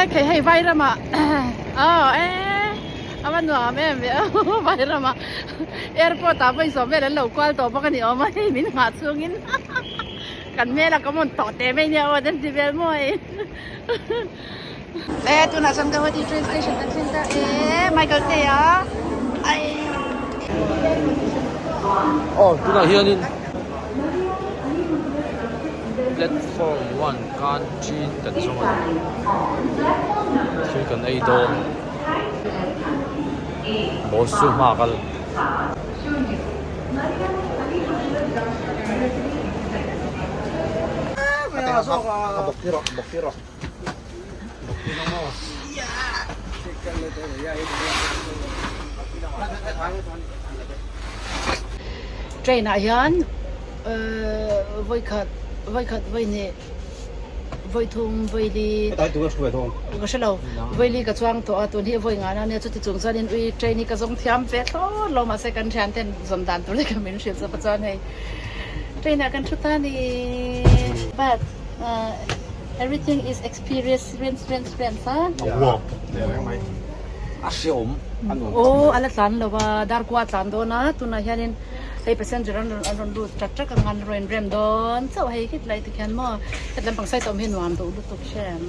Hei hei Vairamah aw e a va nuam em ve aw Vairamah airport ah vawi sawm vel an lo kual tawh bawk a ni awm a hei min nghah chhungin kan hmel a ka mawn tawh teh mai nia aw an ti vel maw hei e tunah chuan Guwahati train station kan thleng ta e Michael te a ai Aw tunah hianin platform one Canteen kan zawng a ni. Thil kan ei dawn. Boss chu hma a kal. Train ah hian ehh vawikhat vawikhat vawihnih vawithum vawili ka hre lo vawili ka chuang tawh a tun hi vawi ngah na nia chuti chung chuanin ui train hi ka zawng thiam ve thlawt lo mahse kan thian ten zawm dan tur te min hrilh chawp a chuan hei train ah kan thu ta a ni but everything is experience experience a A hreawm a nuam aw a la tlan lo a dar kua a tlan dawn a tunah hianin hei passenger an rawn an rawn lut tak tak ang a an rawn inrem dawn chauh hei khit lai te khian maw heti lampang side a awm hi nuam duh lutuk hrem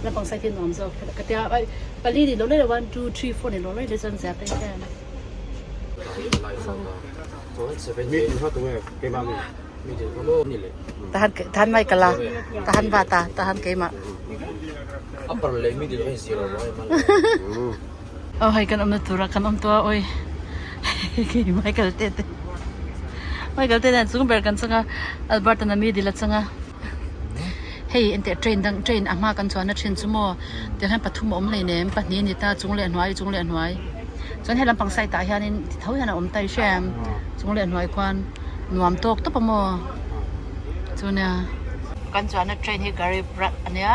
lampang side hi nuam zawk ka tia ai pali ni lo leh one two three four ni lo leh chuan zia te hian tahan tahan mai kala tahan va ta tahan keimah Aw hei kan awmna tura kan awm tawh a awi kei Michael te te Michael te nen chung ber kan chang a Albert an a mi dil a chang a hei enteh train dang train a hma kan chuan na thin chu maw tiang hian pathum a awm hleinem pahnih a ni ta chung leh hnuai chung leh hnuai chuan he lampang side ah hianin ti tho hian a awm ta i hria em chung leh hnuai khuan nuam tawk tawp a maw chu nia kan chuanna train hi Garib Rath a nia.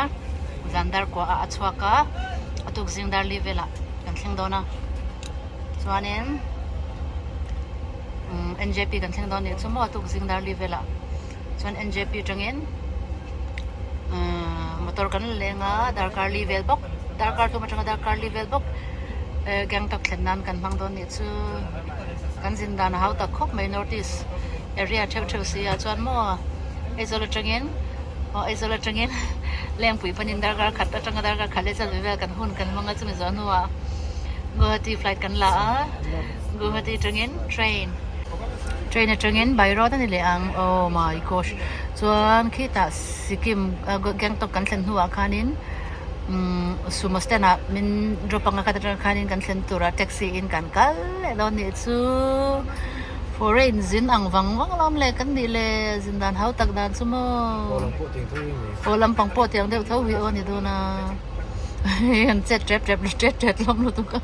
Zan dar kuah ah a chhuak a, a tuk zing dar li velah kan thleng dawn a, chuanin umm N J P kan thleng dawn nih chu maw a tuk zing dar li velah chuan N J P atangin umm motor kan la leng a darkar li vel bawk darkar thum atanga darkar li vel bawk eh Gangtok thlen nan kan hmang dawn nih chu kan zin dan a hau tak khawp mai North East area theuh theuh si ah chuan maw Aizawl atangin. Aw Aizawl atangin Lengpui panin darkar khat atanga darkar khat leh chanve vel kan hun kan hmang a chumi zawh hnuah Guwahati flight kan la a Guwahati atangin train train atangin by road a ni leh ang oh my gosh chuan khitah Sikkim Gangtok kan thlen hnuah khanin umm sumo stand ah min drop anga khat atang khanin kan thlen turah taxi in kan kal leh dawn nih chu. Foreign zin ang vang vang lawm le kan nih le zin dan hau tak dan chu maw. Aw lam pawh tiang tho hi ni. Aw lampang pawh tiang deuh tho hi aw ni dawn a. Hei an chet tep tep tet tet hlawm lutuk a.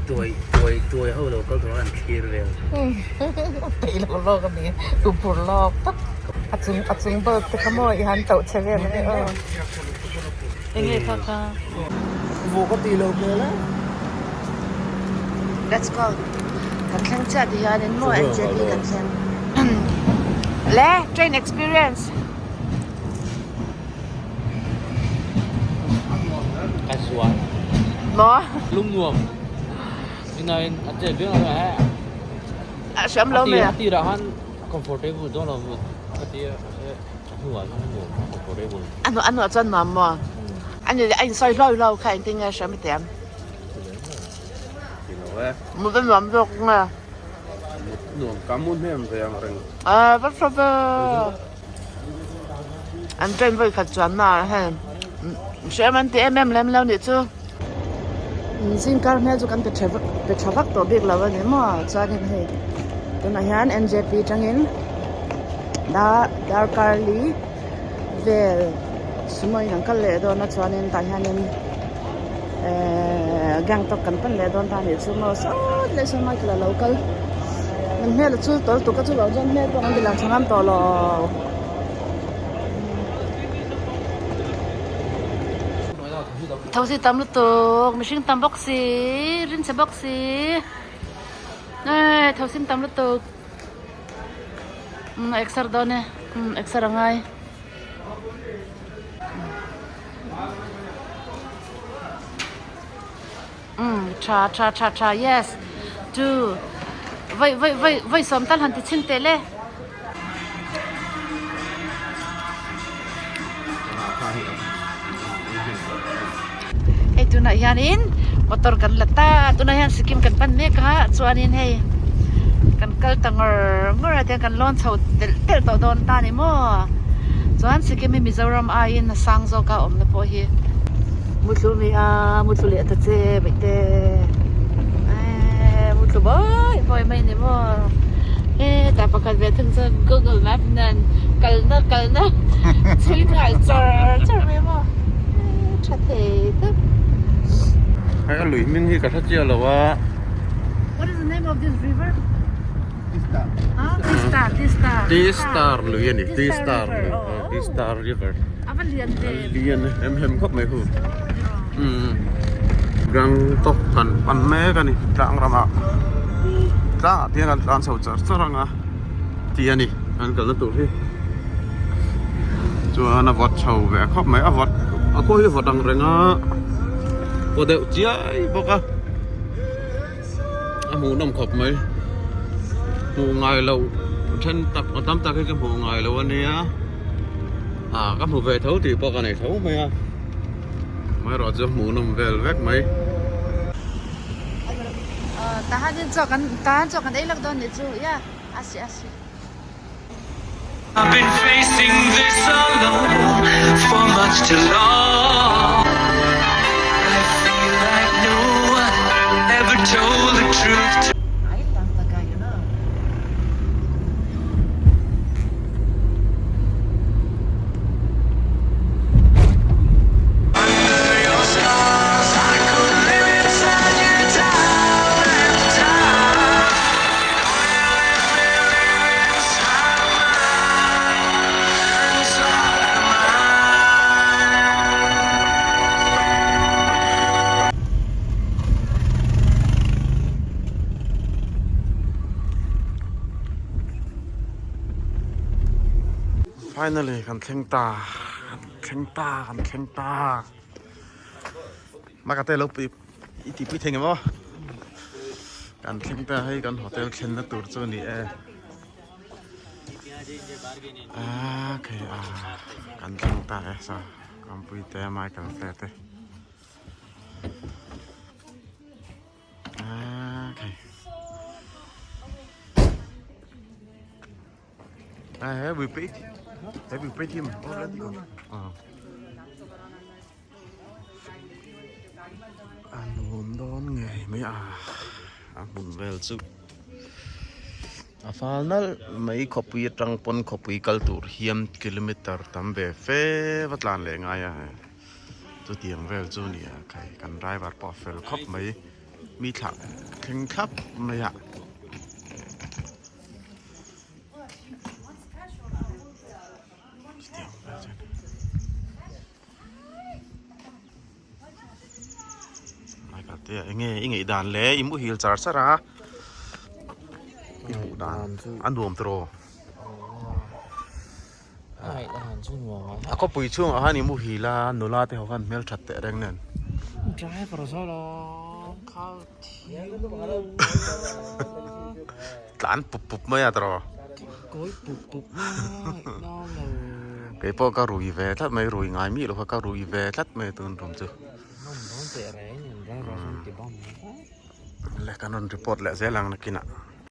Tuai tuai tuai ho lo kal tur an thlir vel. Peih lo lawk a ni tupur lawk tak a chung a chung bulb te kha maw i han tauh che vel a ni aw enge kha kha. Vawk a tih loh hmel e. Let's go kan thleng chiah ti hianin maw NJP kan thleng le train experience. Ka sual. Maw? Lung nuam. Inain a che viau ang he. A hriam lo me. A tirah khan comfortable dawn lo ka ti a mahse a hnuah chuan a nuam comfortable. A hnuah a hnuah chuan nuam maw? Ani a insawi hlawi hlawi kha engtin nge hriam i ti em? Ti lo e. Mut a nuam zawk nge? Mut nuam ka mu hnem ve ang reng. A va tha ve. An train vawi khat chuan na hei hrehawm an ti em em lem lo nih chu. Zingkar hmel chu kan pe tha pe tha vak tawh bik lo a ni maw chuanin hei tunah hian N J P tangin darkar li vel sumo in an kal leh dawn a chuanin tah hianin ehh Gangtok kan pan leh dawn ta a nih chu maw sawt leh sawn Michael a lo kal an hmel a chul tawl tuk a chuvang chuan hmel pawh kan ti lang tha ngam tawh lo. Thosi tam lutuk mihring tam bawk si rinchhe bawk si eh thosin tam lutuk umm exer dawn e umm exer a ngai. Umm tha tha tha tha yes two vawi vawi vawi vawi sawm tal han ti chhin teh le. Hei tunah hianin motor kan la ta tunah hian Sikkim kan pan mek a chuanin hei kan kal ta ngawr ngawr a tiang kan lawn chho telh telh tawh dawn ta ni maw chuan Sikkim hi Mizoram aiin a sang zawk a awmna pawh hi. Muthlu mi a muthlu leh ta che baihte eee muthlu bawi bawi mai ni maw hetah pakhat ve thung chuan google map nen kalna kalna chhui nghal char char mai maw eee tha thei tak. Hei a lui hming hi ka hre chiah lo a. What is the name of this river? Tista. Tista, Tista. Tista lui a ni, Tista lui, Tista river. A va lian ve. A lian hem hem khawp mai hu. Gangtok kan pan mek a ni tlang ramah. Tlangah te hian kan tlan chho char char ang a ti a ni kan kalna tur hi. Chuan a vawt chho ve khawp mai, a vawt a khaw hi a vawt ang reng a, paw deuh chiai bawk a. A hmuhnawm khawp mai hmuh ngai loh then tak a tam tak hi ka hmuh ngai lo a nia ah ka hmu ve tho tih pawh ka nei tho mai a amaherawh chu hmuhnawm vel vek mai. Tahan chaw kan tahan chaw kan ei lak dawn nih chu ya a si a si. I've been facing this alone for much too long I feel like no one ever told the truth to I love the guy you know. Under your stars I could live inside you time after time Finally kan thleng ta kan thleng ta kan thleng ta Makate lo pui i ti pui thei nge maw kan thleng ta hei kan hotel thlenna tur chu a ni e ah okay ah kan thleng ta e sa kampui te Michael te te ah okay ah have we paid have we paid him already ah A nuam dawn ngei mai a a hmun vel chu a fal nalh mai khawpui atang pawn khawpui kal tur hian kilometer tam ve fe va tlan leh ngai a chutiang vel chu a ni a khai kan driver pawh a fel khawp mai mi thlah thleng thlap mai a. Enge i ngaih dan le i muhil char char a i hmuh dan a nuam tawh a khawpui chhungah khan i muhil a nula te ho khan hmelthat teh reng nen tlan pup pup mai a tawh kei pawh ka rui ve tlat mai rui ngai miah lo kha ka rui ve tlat mai tun tum chu le kan rawn report leh zel ang nakinah.